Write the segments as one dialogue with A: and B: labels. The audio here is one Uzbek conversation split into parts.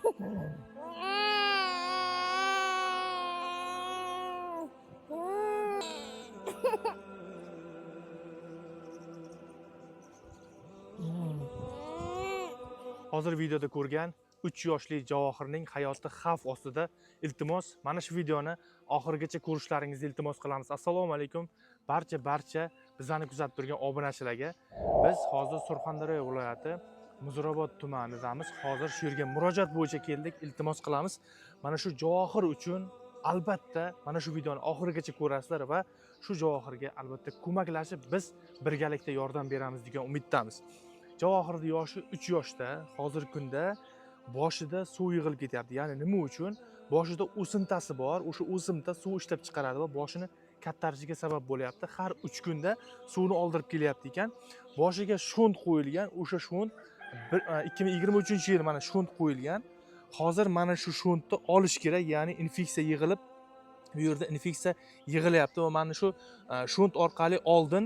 A: Hozir videoda ko'rgan 3 yoshli Javohirning hayoti xavf ostida. Iltimos, mana shu videoni oxirigacha ko'rishlaringizni iltimos qilamiz. Assalomu alaykum barcha bizlarni kuzatib turgan obunachilarga. Biz hozir Surxondaryo viloyati Muzrabot tumanidamiz. Hozir shu yerga murojaat bo'yicha keldik. Iltimos qilamiz. Mana shu Javohir uchun albatta mana shu videoni oxirigacha ko'rasizlar va shu Javohirga albatta ko'maklashib biz birgalikda yordam beramiz degan umiddamiz. Javohirning yoshi 3 yoshda, hozirgi kunda boshida suv yig'ilib ketyapti. Ya'ni nima uchun? Boshida o'simtasi bor, o'sha o'simta suv ishlab chiqaradi va boshini kattarishiga sabab bo'lyapti. Har 3 kunda suvni oldirib kelyapti ekan. Boshiga shunt qo'yilgan, o'sha shunt 2023-yil mana shunt qo'yilgan. Hozir mana shu shuntni olish kerak, ya'ni infeksiya yig'ilib, bu yerda infeksiya yig'ilyapti va mana shu shunt orqali oldin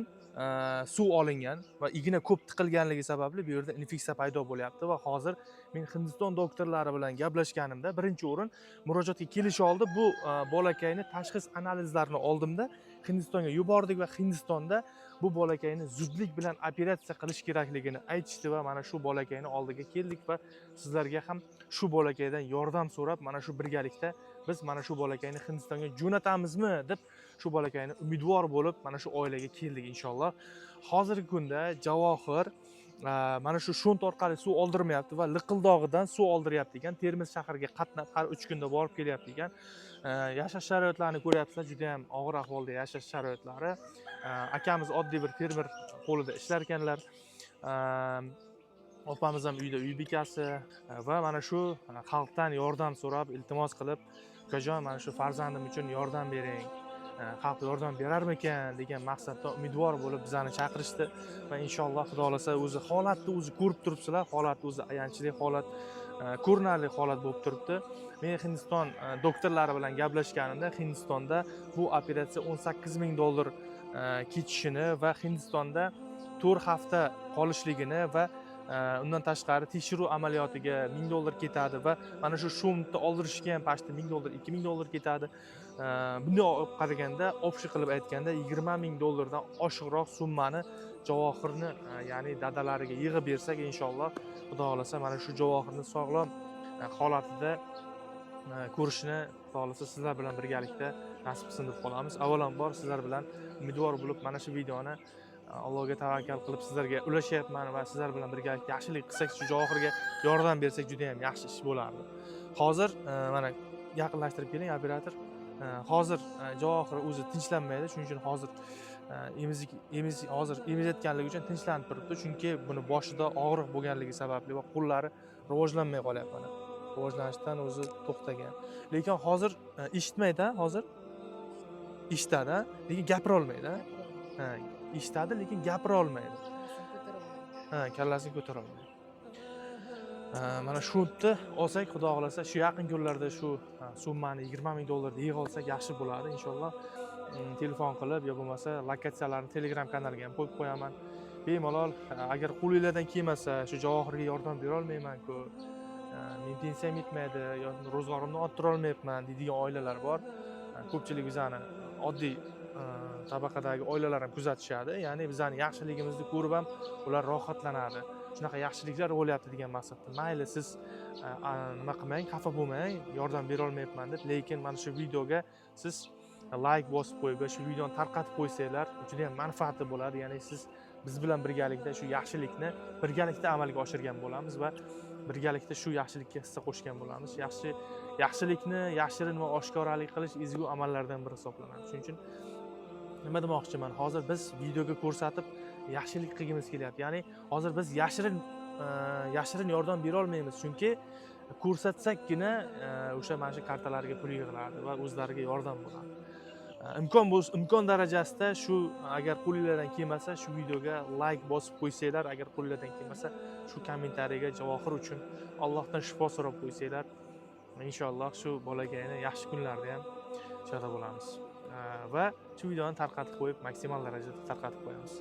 A: suv olingan va igna ko'p tiqilganligi sababli bu yerda infeksiya paydo bo'lyapti. Va hozir men Hindiston doktorlari bilan gaplashganimda, birinchi o'rin murojaatga kelish oldi bu bolakayni tashxis analizlarini oldimda Hindistonga yubordik va Hindistonda bu bolakayni zudlik bilan operatsiya qilish kerakligini aytishdi va mana shu bolakayni oldiga keldik va sizlarga ham shu bolakaydan yordam so'rab, mana shu birgalikda biz mana shu bolakayni Hindistonga jo'natamizmi deb shu bolakayni umidvor bo'lib mana shu oilaga keldik inshaalloh. Hozirgi kunda Javohir mana shu shunt orqali suv oldirmayapti va liqildog'idan suv oldiryapti ekan. Termiz shahriga qatnab har 3 kunda borib kelyapti ekan. Yashash sharoitlarini ko'ryapsizlar, juda ham og'ir ahvolda yashash sharoitlari. Akamiz oddiy bir fermer qo'lida ishlar ekanlar. Opamiz ham uyda uy bekasi va mana shu xalqdan yordam so'rab, iltimos qilib, ukajon, mana shu farzandim uchun yordam bering, xalq yordam berarmikan degan maqsadda umidvor bo'lib bizani chaqirishdi va inshaalloh, xudo xohlasa, o'zi holatni o'zi ko'rib turibsizlar, holat o'zi ayanchli holat, ko'rinarli holat bo'lib turibdi. Men Hindiston doktorlari bilan gaplashganimda Hindistonda bu operatsiya 18 ming dollar ketishini va Hindistonda 4 hafta qolishligini va undan tashqari tekshiruv amaliyotiga 1000 dollar ketadi va mana shu shuntni oldirishga ham почти 1000 dollar, 2000 dollar ketadi. Bunday olib qaraganda, общий qilib aytganda, 20 ming dollardan oshiqroq summani Javohirni ya'ni dadalariga yig'ib bersak, inshaalloh, xudo xohlasa, mana shu Javohirni sog'lom holatida ko'rishni xudo xohlasa sizlar bilan birgalikda nasib qilsin deb qolamiz. Avvalambor sizlar bilan umidvor bo'lib mana shu videoni Allohga tavakkal qilib sizlarga ulashyapman va sizlar bilan birgalikda yaxshilik qilsak, shu Javohirga yordam bersak, juda ham yaxshi ish bo'lardi. Hozir mana yaqinlashtirib keling, operator. Hozir Javohir o'zi tinchlanmaydi, shuning uchun hozir emizik emiz hozir emizayotganligi uchun tinchlanib turibdi, chunki buni boshida og'riq bo'lganligi sababli va qo'llari rivojlanmay qolyapti, mana rivojlanishdan o'zi to'xtagan. Lekin hozir eshitmaydi, hozir eshitadi, lekin gapira olmaydi. Ha, eshitadi, lekin gapira olmaydi. Ha, kallasini ko'tara olmaydi. Mana shu yerda olsak, xudo xohlasa, shu yaqin kunlarda shu summani 20 ming dollarni yig'ib olsak yaxshi bo'ladi inshaalloh. Telefon qilib yo bo'lmasa lokatsiyalarni Telegram kanaliga ham qo'yib qo'yaman bemalol. Agar qo'linglardan kelmasa, shu Javohirga yordam berolmaymanku, men pensiyam yetmaydi yo ro'zg'orimni orttira olmayapman deydigan oilalar bor. Ko'pchilik bizani oddiy tabaqadagi oilalar ham kuzatishadi, ya'ni bizani yaxshiligimizni ko'rib ham ular rohatlanadi, shunaqa yaxshiliklar bo'lyapti degan maqsadda. Mayli, siz nima qilmang, xafa bo'lmang yordam berolmayapman deb, lekin mana shu videoga siz layk bosib qo'yib va shu videoni tarqatib qo'ysanglar, juda ham manfaati bo'ladi. Ya'ni siz biz bilan birgalikda shu yaxshilikni birgalikda amalga oshirgan bo'lamiz va birgalikda shu yaxshilikka hissa qo'shgan bo'lamiz. Yaxshilikni yashirin va oshkoralik qilish ezgu amallardan biri hisoblanadi. Shuning uchun nima demoqchiman, hozir biz videoga ko'rsatib yaxshilik qilgimiz kelyapti, ya'ni hozir biz yashirin yordam berolmaymiz, chunki ko'rsatsakgina o'sha mana shu kartalarga pul yig'iladi va o'zlariga yordam bo'ladi. Imkon bo'lsa, imkon darajasida shu agar qo'linglardan kelmasa, shu videoga layk bosib qo'ysanglar, agar qo'linglardan kelmasa, shu kommentariyaga Javohir uchun Allohdan shifo so'rab qo'ysanglar, inshaalloh shu bolakayni yaxshi kunlarda ham shoda bo'lamiz. Va shu videoni tarqatib qo'yib, maksimal darajada tarqatib qo'yamiz.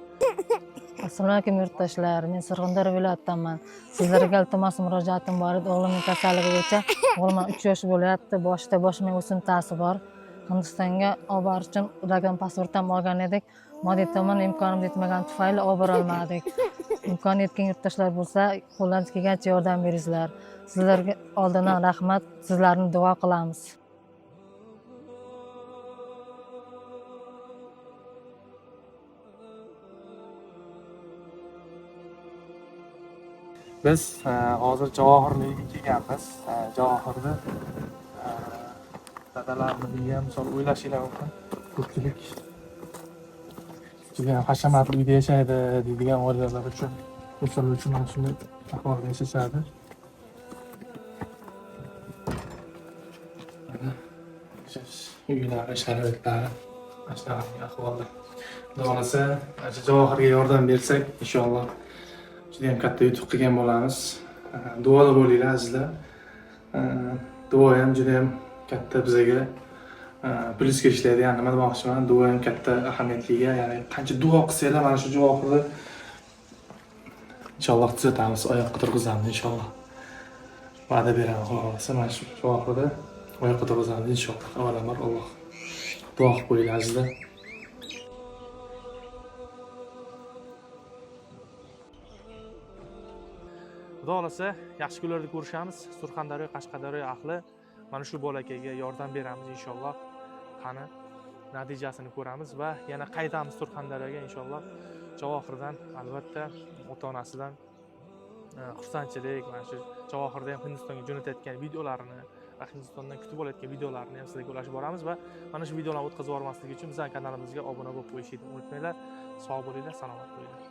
B: Assalomu alaykum yurtdoshlar. Men Surxondaryo viloyatidanman. Sizlarga iltimos murojaatim bor edi. O'g'limning kasalligi bo'yicha. O'g'lim 3 yosh bo'lyapti. Boshida bosh miya o'simtasi bor. Hindistonga olib borish uchun ulardan pasport ham olgan edik. Moddiy tomon imkonimiz yetmagani tufayli olib borolmadik. Imkon yetgan yurtdoshlar bo'lsa, qo'ldan kelgancha yordam beringlar. Sizlarga oldindan rahmat. Sizlarni duo qilamiz.
A: Biz hozir Javohirni uyiga kelganmiz. Javohirni dadalarini uyi ham misol o'ylashinglar mumkin. Ko'pchilik juda ham hashamatli uyda yashaydi deydigan oilalar uchun, misol uchun mana shunday ahvolda yashashadi. Mana yashash uylari, sharoitlari mana shunaqa ahvolda. Xudo xohlasa, mana shu Javohirga yordam bersak, inshaalloh juda ham katta yutuq qilgan bo'lamiz. Duoda bo'linglar azizlar. Duo ham juda ham katta bizaga plyusga ishlaydi. Ya'ni nima demoqchiman? Duo ham katta ahamiyatga ega. Ya'ni qancha duo qilsanglar, mana shu Javohirni inshaalloh tuzatamiz, oyoqqa turg'izamiz inshaalloh. Va'da beraman, Xudo xohlasa mana shu Javohirni oyoqqa turg'izamiz inshaalloh. Avvalambor Alloh duo qilib qo'yinglar azizlar. Xudo xohlasa yaxshi kunlarda ko'rishamiz. Surxondaryo, Qashqadaryo ahli mana shu bolakayga yordam beramiz inshaalloh. Qani natijasini ko'ramiz va yana qaytamiz Surxondaryoga inshaalloh. Javohirdan albatta ota-onasidan xursandchilik, mana shu Javohirda ham Hindistonga jo'natayotgan videolarini va Hindistondan kutib olayotgan videolarini ham sizlarga ulashib boramiz va mana shu videolarni o'tkazib yubormaslik uchun bizning kanalimizga obuna bo'lib qo'yishingizni unutmanglar. Sog' bo'linglar, salomat bo'linglar.